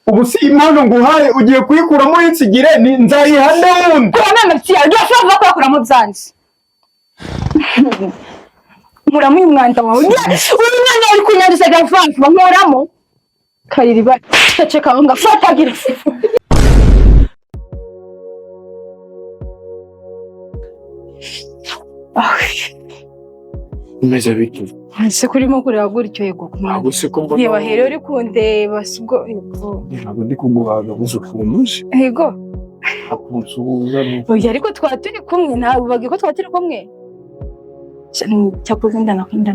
Ubu si impano nguhaye ugiye kuyikuramo uyinsigire, ni nzayiha nde wundi? Kuramo amapyi yawe, gira vuba kuyakuramo byanze. Nkuramo uyu mwanda wawe. Uyu mwanda uri kunyanduza, gira vuba vuba nkuramo. Kariri ba ceceka aho ngaho, fata, gira. Umeze bite? Ese kurimo kureba gutyo, yego? Ntabwo se ko mbona? Reba hera uri kundeba, si ubwo, yego? Ntabwo ndi kuguhaga, buze ukuntu uje Yego. akunsuhuza. Oya, ariko twaba turi kumwe, ntabwo bagiye ko twaba turi kumwe. Cyakoze ndanakunda.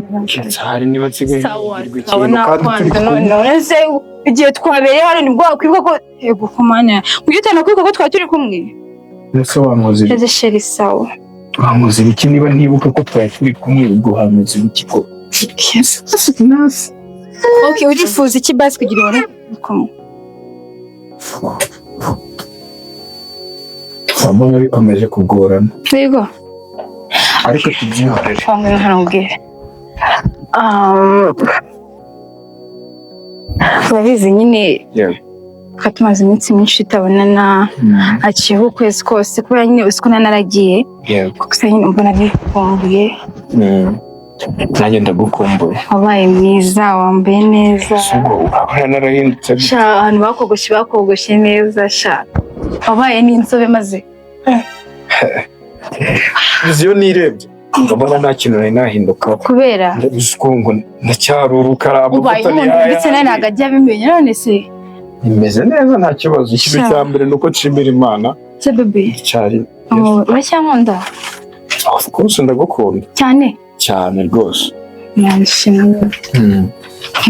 Hari niba nsigaye Sawa. nibagirwa Sawa. ikintu kandi turi Nakwanze. kumwe. None se igihe twabereye hano nibwo wakwibuka ko, yego kumana, kuki utanakwibuka ko twaba turi kumwe? Ese wankoze Ese chéri, sawa. Wankoze ibiki niba ntibuka ko twari turi kumwe? Ubwo hankoze ibiki ko nasi? Okay, urifuza iki basi kugira ubone turi kumwe? Mbona bikomeje kugorana. Yego. Ariko tubyihorere. Wamwe nkaramubwira. Urabizi nyine, twari tumaze iminsi myinshi tutabonana, haciyeho ukwezi kose, kubera nyine uzi ko naragiye. Gusa nyine mbona bikumbuye. Nanjye ndagukumbuye. Wabaye mwiza, wambaye neza. Ese ubwo urabona narahindutse gute? Sha, abantu bakogoshe bakogoshe neza, sha, wabaye n'inzobe maze. Uzi iyo nirebye ndabona nta kintu nari nahindukaho. Kubera? Ndabizi ko ngo ndacyari urukara. Ubaye Amavuta ni umuntu ndetse nawe ntabwo ajya abimenya, none se? Imeze neza, nta kibazo. Ikintu Sha. cya mbere ni uko nshimira Imana. Se bébé? Cyari. Uracyankunda? Of course, ndagukunda. Cyane? Cyane rwose. Nishimye.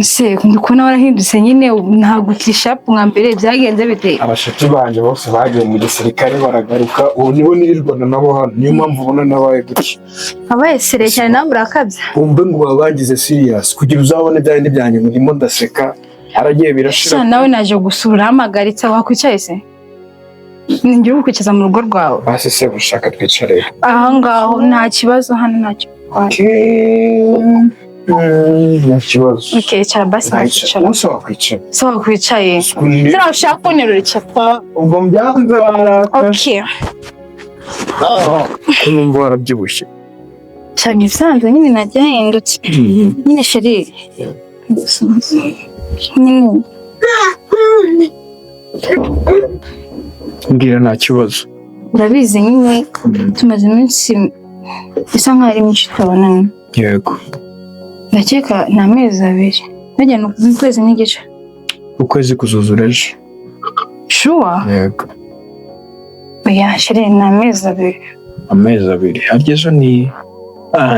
Ese ndi kubona warahindutse nyine, ntabwo ukiri sharp nka mbere, byagenze bite? Abashuti banjye bose bagiye mu gisirikare baragaruka, ubu nibo nirirwana nabo hano, niyo mpamvu ubona nabaye gutya. Wabaye sérieux cyane, nawe urakabya. Wumve ngo baba bagize serious kugira uzabone bya bindi byanjye ndimo ndaseka, haragiye birashira. Sha, nawe naje gusura urahamagaritse, wakwicaye se? Ninjye uri kukwicaza mu rugo rwawe. Basi se ushaka twicare? Aho ngaho nta kibazo, hano nta kibazo. Nta kibazo. Okay, icara basi. Ntayicara. Nakwicara. Umunsi wakwicara. Se wakwicaye se, nawe ushaka kunterura, icara. Ubwo byanze baraka. Okay. Ko numva warabyibushye? Cyane, ibisanzwe nyine, najyahindutse nyine, chéri, nyine. Mbwira, nta kibazo. Urabizi nyine, tumaze iminsi bisa nkaho ari myinshi tutabonana. Yego. Ndakeka ni amezi 2, burya ni ukwezi n'igice. Ukwezi kuzuzura ejo. Sure? Yego. Oya chéri, ni amezi 2. Amezi 2, harya ejo ni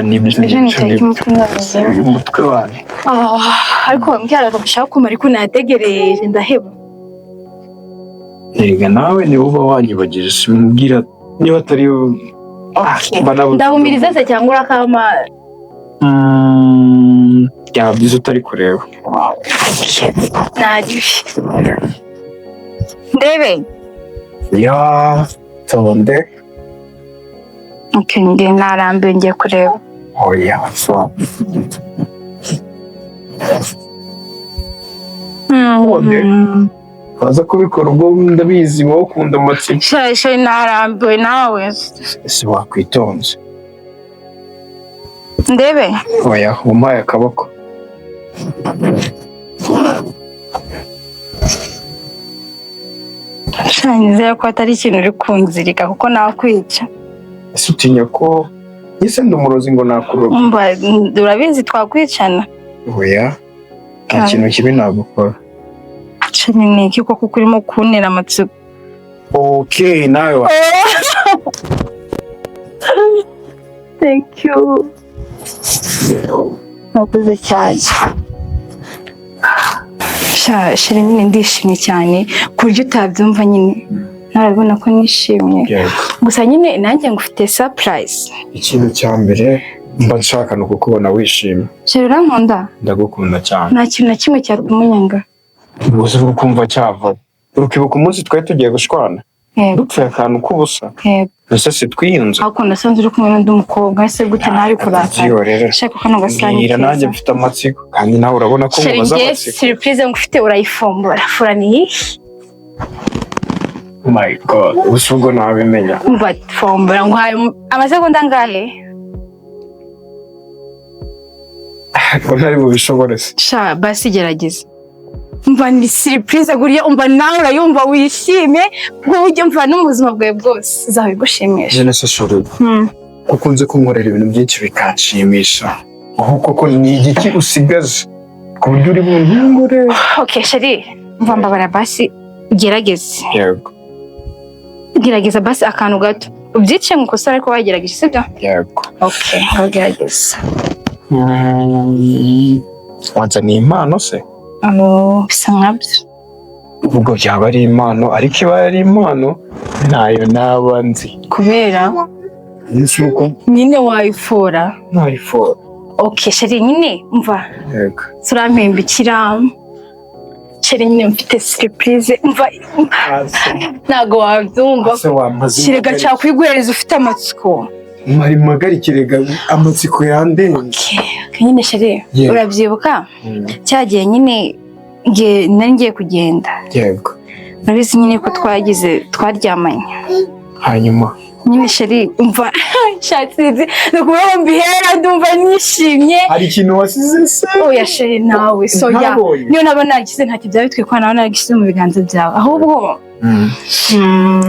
ni ibyo. Ejo ni tariki 20. Umutwe wanjye. Ah, ariko wambwira ngo ushaka kumara, ariko nategereje ndaheba. Erega nawe niba uba wanyibagije, simbwira niba atari mba nabuze. Ndahumiriza se cyangwa urakama? Byaba byiza utari kureba. Ntagiye ndebe. Ya tonde. Okay, ngiye, narambiwe, ngiye kureba. Oya, so Tonde. Waza kubikora ubwo, ndabizi wowe ukunda amatsiko. Sha sha, narambiwe nawe. Ese wakwitonze? Ndebe. Oya, umpaye akaboko. Sha, nizere ko atari ikintu uri kunzirika, kuko nakwica. Ese utinya ko ese ndi umurozi ngo nakuroga? Umva, urabizi twakwicana. Oya, nta kintu kibi nagukora. Sha, ni iki koko urimo kuntera amatsiko? Okay, nawe wa Thank you, murakoze cyane. Sha chéri, nyine ndishimye cyane ku buryo utabyumva nyine, ntarabibona ko nishimye. Yego. Gusa nyine nanjye ngufite surprise. Ikintu cya mbere mba nshaka ni ukukubona wishimye. Chéri, urankunda? Ndagukunda cyane. Nta kintu na kimwe cyatuma unyanga? Ubuze uri kumva cyava, ukibuka umunsi twari tugiye gushwana. Yego. Dupfuye akantu k'ubusa. Yego. Ese si twiyunze? Ariko nasanze uri kumwe n'undi mukobwa, ese gute nawe kurakara? Byihorere. Shaka kano gasahani Mbwira nanjye. keza. Mfite amatsiko, kandi nawe urabona ko Chéri, mubaza ngiye amatsiko. Surprise ngufite, urayifumbura. Fura ni iyihe? My God, gusa ubwo nabimenya? Umva, fumbura, nguhaye amasegonda angahe? Ko ntari bubishobore se? Sha, basi gerageza. Umva, ni surprise guriya. Umva, nawe urayumva wishime, kuburyo umva no mu buzima bwawe bwose izabigushimisha. Jene se chéri, ukunze kunkorera ibintu byinshi bikanshimisha, ubu koko ni igiki usigaje ku buryo uri buntungure? Ok chéri, umva, mbabara basi ugerageze. Yego. Gerageza basi akantu gato ubyice mu ikosa, ariko wagerageje, sibyo? Yego. Ok, ugerageza. Wanzaniye impano se? Oh, bisa nkabyo. Ubwo byaba ari impano, ariko iba ari impano ntayo naba nzi. Kubera? Nzi uko. Nyine wayifora. Ntayifora. Ok chéri, nyine umva. Yego. Turampembikira chéri, nyine mfite surprise, umva, ntago wabyumva. Se wamaze Kirega cyakwiguhereza, ufite amatsiko. Mari mpagarikirega, amatsiko yandenze. Okay, nyine chéri, Yego. urabyibuka cyagiye nyine nari ngiye kugenda? Yego. Urabizi nyine ko twagize twaryamanye. Hanyuma? Nyine chéri, umva, shatsinzi ni ukuvuga ngo mbihera ndumva nishimye. Hari ikintu wasize se? Oya chéri, nawe soya. Ntabonye. Niyo naba nagishyize, ntacyo byaba bitwaye kuko naba nagishyize mu biganza byawe, ahubwo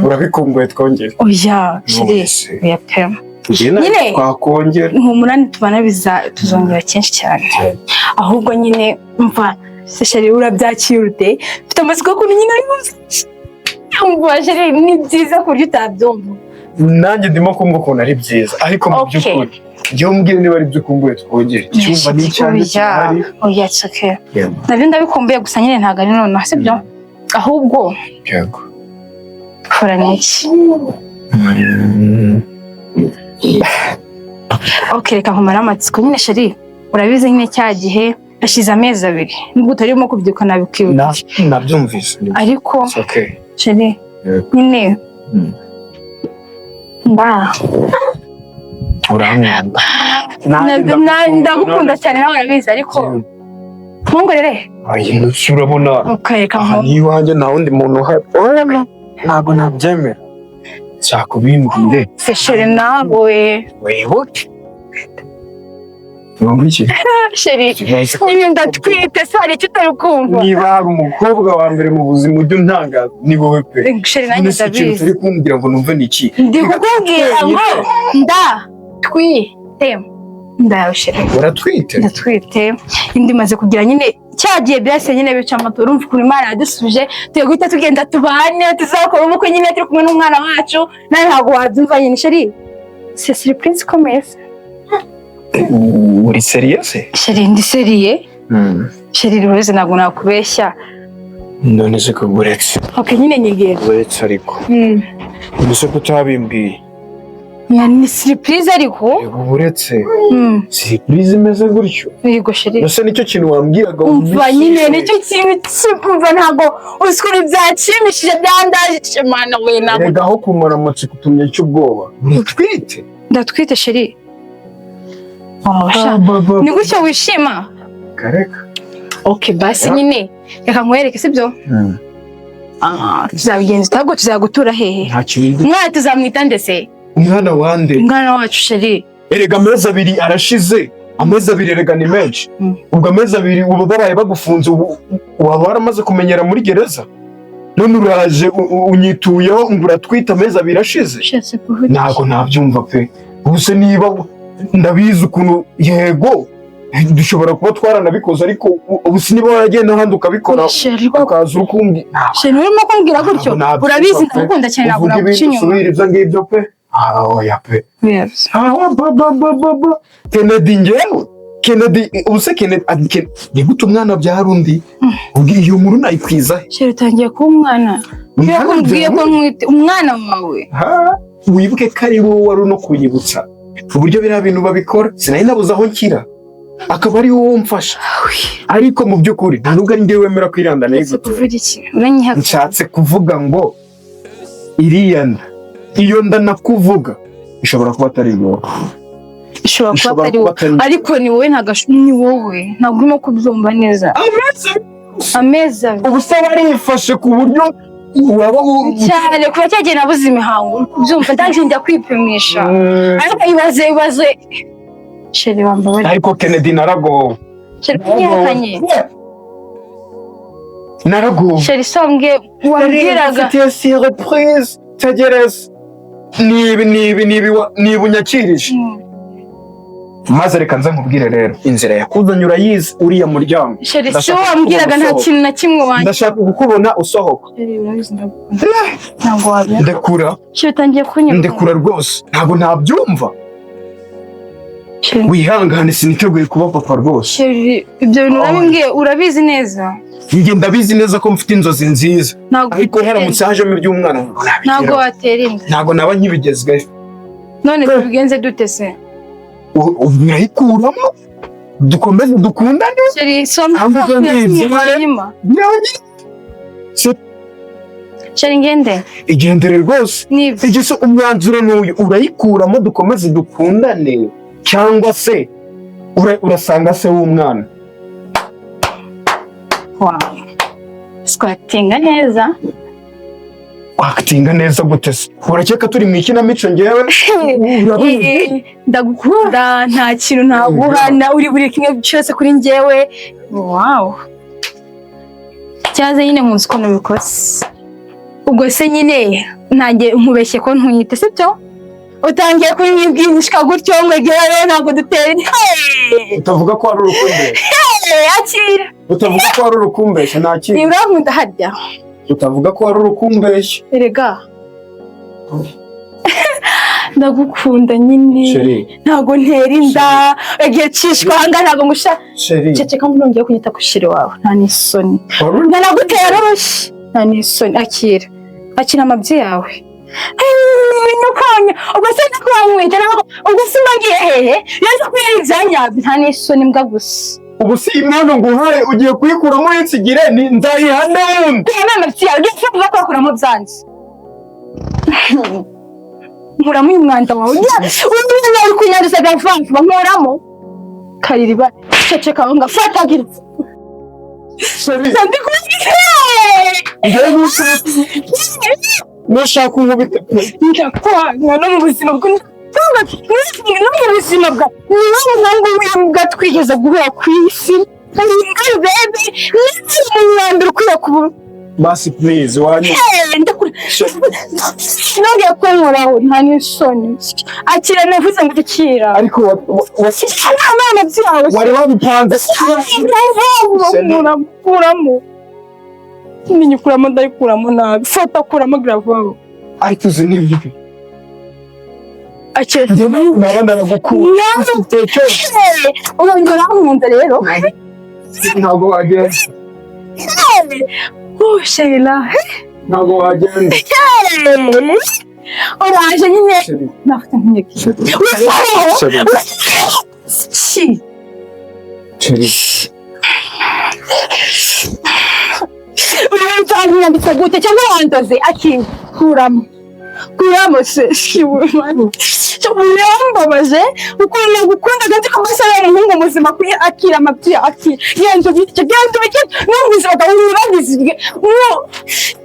Urabikumbuye, twongere? Oya chéri. None se. Oya pe. Njye nawe Nyine. twakongera. Humura, tubana biza tuzongera kenshi cyane. Ahubwo nyine umva se chéri, urabyakira ute? Mfite amatsiko y'ukuntu nyine ari buze. Umva chéri, ni byiza ku buryo utabyumva. Nanjye ndimo kumva ukuntu ari byiza, ariko mu by'ukuri njyewe umbwire niba ari byo ukumbuye, twongere. Icyumba ni icyanjye. Oya, Kirahari. oya, it's okay. Yego. Nabyo ndabikumbuye, gusa nyine ntabwo ari nonaha, sibyo? Ahubwo Yego. fora ni iki? Ok, reka nkumare amatsiko nyine chéri. Urabizi nyine cya gihe hashize amezi 2, nubwo utarimo kubyuka nabikwibuka. Nabyumvise. Ariko It's okay. chéri, Yego. nyine mba Urankunda. Ndagukunda cyane, nawe urabizi, ariko ntungorere. Ay, urabona ukareka aha nko ni iwanjye, nta wundi muntu uhari. Oya, ntabwo nabyemera, nshaka ubimbwire. Se chéri, nawe. Wibuke wumva iki? Chéri, nyine ndatwite se, hari icyo utari kumva? Niba hari umukobwa wa mbere mu buzima ujya untangaza, ni wowe pe. Chéri, nanjye None se ikintu ndabizi. utari kumbwira ngo numve ni iki? Ndi kukubwira ngo ndatwite, ndawe chéri. Uratwite? Ndatwite. Indi imaze kugira nyine cyagiye byase nyine bica amatora. Urumva ukuntu Imana yadusubije, tugiye guhita tugenda tubane, tuzakora ubukwe nyine turi kumwe n'umwana wacu. Nawe ntabwo wabyumva nyine chéri, c'est surprise ikomeye se. Uri sérieux se? Chéri, ndi sérieux. Chéri, rwose ntabwo nakubeshya. None se ko uretse Ok, nyine nyegera. Uretse ariko none se ko utabimbwiye? Ya, ni surprise ariko. Yego, uretse surprise imeze gutyo? Yego chéri. Ese nicyo kintu wambwiraga? Umva nyine, nicyo kintu umva, ntabwo uzi ukuntu byashimishije, byandaje, mana we, ntabwo. Erega aho kumara amatsiko utumye cy'ubwoba. Uratwite? Ndatwite chéri. Oh, sha. Ni gutyo wishima? Kareka. Ok, basi nyine reka nkwereke, sibyo? Tuzabigenza ntabwo tuzagutura hehe? Nta kintu. Umwana tuzamwita ndetse? Umwana wande? Umwana wacu chéri. Erega amezi 2 arashize, amezi 2 erega ni menshi. Ubwo amezi 2 ubu babaye bagufunze, ubu waba waramaze kumenyera muri gereza, none uraje unyituyeho ngo uratwite amezi 2 ashize. Ushatse kuvuga iki? Ntabwo nabyumva pe. Ubu se niba ndabizi ukuntu, yego dushobora kuba twaranabikoze, ariko ubu se niba waragenda ahandi ukabikora, Chéri, ukaza ukumbwira chéri, urimo kumbwira gutyo? Ntabwo nabyumva Urabizi pe. ndagukunda cyane, ntabwo Uvuga naguca ibintu inyuma. usubira ibyo ngibyo pe. Ah, oya pe. Yes. Ah, ba ba ba ba ba, Kennedy, njyewe Kennedy, ubu se Kennedy ni gute umwana abyara undi? Ubwo iyo nkuru nayikwiza he? Chéri, utangiye kuba umwana. Iyo Umwana umbwiye ko abyara undi? nwite umwana wawe. Ha, wibuke ko ari wowe wari uno kunyibutsa uburyo biriya bintu babikora, sinari nabuze aho nshyira, akaba ari wowe umfasha, ariko mu by'ukuri nta nubwo ari njyewe wemera kwiranda. Ushatse kuvuga iki? Uranyihaka? Nshatse kuvuga ngo Iriya nda, iyo nda nakuvuga, ishobora kuba atari wowe. Ishobora kuba Ishobora atari kuba wowe. atari wowe. Ariko ni wowe, ntabwo ni wowe, ntabwo urimo kubyumva neza. Amezi 2. Ubu se warifashe ku buryo waba Cyane, kuba cyagiye nabuze imihango, uri kubyumva? Ndangije njya kwipimisha. Ariko ibaze, ibaze, chéri, wambabarira. Ariko Kennedy, naragowe. Chéri, kunyihakanye. Naragowe. Chéri, sombwe wambwiraga. Mfitiye surprise, tegereza. Nibi nibi nibi niba unyakirije. Maze reka nze nkubwire rero, inzira yakuzanye urayizi, uriya muryango. Chéri, si Ndashaka wowe wambwiraga, nta kukubona. kintu na kimwe wanjye. Ndashaka kukubona usohoka. Chéri, urabizi ndagukunda, ntabwo wabya. Ndekura. Chéri, utangiye kunyura. Ndekura rwose, ntabwo nabyumva. Chéri. Wihangane, siniteguye kuba papa rwose. Chéri, ibyo bintu Oh. urabimbwiye, urabizi neza. Njye ndabizi neza ko mfite inzozi nziza. Ntabwo Ariko haramutse hajemo iby'umwana, ntabwo ntabwo nabigeraho. watera inda. Ntabwo naba nkibigezweho. None tubigenze dute se? Urayikuramo dukomeze dukundane. Chéri, soma. Ahubwo ntibyare. Hanyuma chéri, ngende. Igendere rwose. Nibyo. Igise umwanzuro ni uyu: urayikuramo dukomeze dukundane, cyangwa se urasanga se w'umwana. Wow, squattinga neza. Wakitinga neza gute se? Urakeka turi mu ikinamico? Ngewe urabizi. Ndagukunda, nta kintu ntaguha, na uri buri kimwe cyose kuri njyewe. Wow, cyaze nyine nkunze ukuntu ubikoze. Ubwo se nyine ntangiye nkubeshye ko ntwite, sibyo? Utangiye kunyibwishwa gutyo, ngwegera rero ntabwo dutera intebe. Utavuga ko ari urukumbesha. Akira. Utavuga ko ari urukumbesha, nta kintu. Urankunda harya? Utavuga ko ari urukumbesha. Erega ndagukunda nyine. Chéri. Ntabwo ntera inda, igihe cishwa ahangaha ntabwo ngusha. Chéri. Ceceka ngo nongeye kunyita ku chéri wawe, nta n'isoni. Wari uri Ntanagutera urushyi, nta n'isoni. Akira, akira amabyi yawe. Nukonya ubwo se ndakwamwita ntabwo, ubwo se mbagiye hehe yaza kubera ibyanyabyo? Nta n'isoni, mbwa gusa. Ubu si impano nguhaye ugiye kuyikuramo uyinsigire, ni nzayiha n'undi. Kuramo amabyi yawe, ujye uvuga ko wakuramo byanze. Nkuramo uyu mwanda wawe, uyu uri kunyanduza bya vuba vuba. Nkuramo kariri ba, ceceka aho ngaho, fata gira. Chéri. Ndi kubwira. Njyewe nushaka unkubite pe. Ndakwanga no mu buzima bwa, no mu buzima bwa, niwe muhungu w'imbwa twigeze guhura ku isi. Imbwa bebe, ni umuntu wa mbere ukwiye kuba. Basi please, wanyu. Nongeye kunkoraho, nta n'isoni. Akira, navuze ngo akira. Ariko Abana byawe. Wari wabipanze. Kuramo, ninyikuramo ndayikuramo nabi. Fata, kuramo grave. Ariko uzi ni bibi. Akira. Njye naba naragukunda. Urongera urankunda rero. Ntabwo wagenda. Oh Sheila. Ntabwo wagenda. Uraje nyine. Chéri. Nafite ntunyege. Chéri. Shi. Chéri. Uranyanditse gute cyangwa wandoze? Akira, kuramo, kuramo se. Urambabaje ukuntu nagukundaga, nzi ko mbese ari umuhungu muzima kuri. Akira amabyi, akira. Genda ubirye, genda ubirye. No mu buzima bwawe urabizi,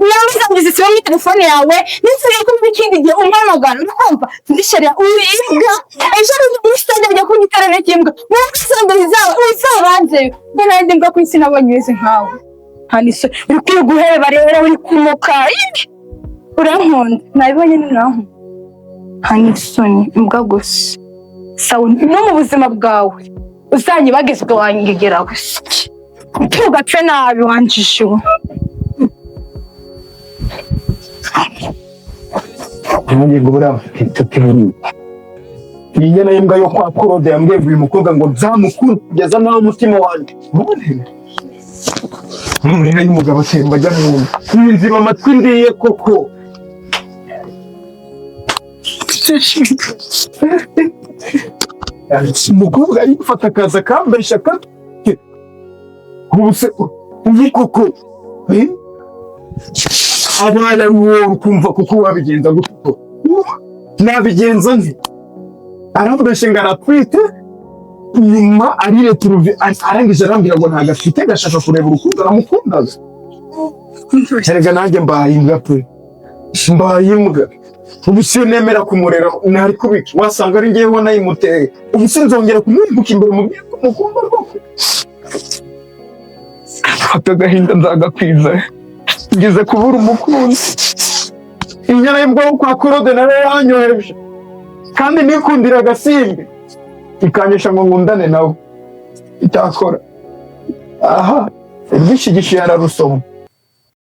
urabizi siba muri telefone yawe nisigaye kumva ikindi gihe umpamagara, urikumva? Ndisharira uri imbwa. Ejo muri stade ujya kunyitara n'ikimbwa muri sandali zawe, uzabanze mbe nandi mbwa ku isi nabonye imeze nkawe. Nta n'isoni, uri kwiguheba rero, uri kumuka. Urankunda, nabibonye, ni urankunda. Nta n'isoni, imbwa gusa. Sawa, no mu buzima bwawe uzanyibagizwe, wangegera gusa ntugapfe nabi, wanjishiwe. Nanjye ngo buriya mfite inshuti buriya. Iyi nyana y'imbwa yo kwa Claude yambwiye ngo uyu mukobwa ngo nzamukunda kugeza naho umutima wanjye. None y'umugabo atemba ajya mu nda. Nziba amatwi ndiye koko. Umukobwa yifata akaza akambeshya ubu se ubu koko, eh? Abana ari wowe ukumva kuko wabigenza gutyo, nabigenza nte? Arambeshe ngo aratwite, nyuma arireturuve, arangije arambwira ngo ntabwo afite, agashaka kureba urukundo aramukundaga. Erega nanjye mbaye imbwa pe, mbaye imbwa. Ubu si nemera kumurera ntari kubika, wasanga ari ngewe wanayimuteye. Ubu sinzongera kumwibuka imbere mu ko mukunda rwose. Aka gahinda nzagakwiza, ngeze kubura umukunzi. Inyana y'imbwa yo kwa Claude nayo yanyoheje, kandi nikundira agasimbi ikanyesha ngo nkundane nawe. Icyakora aha urwishigishiye ararusoma.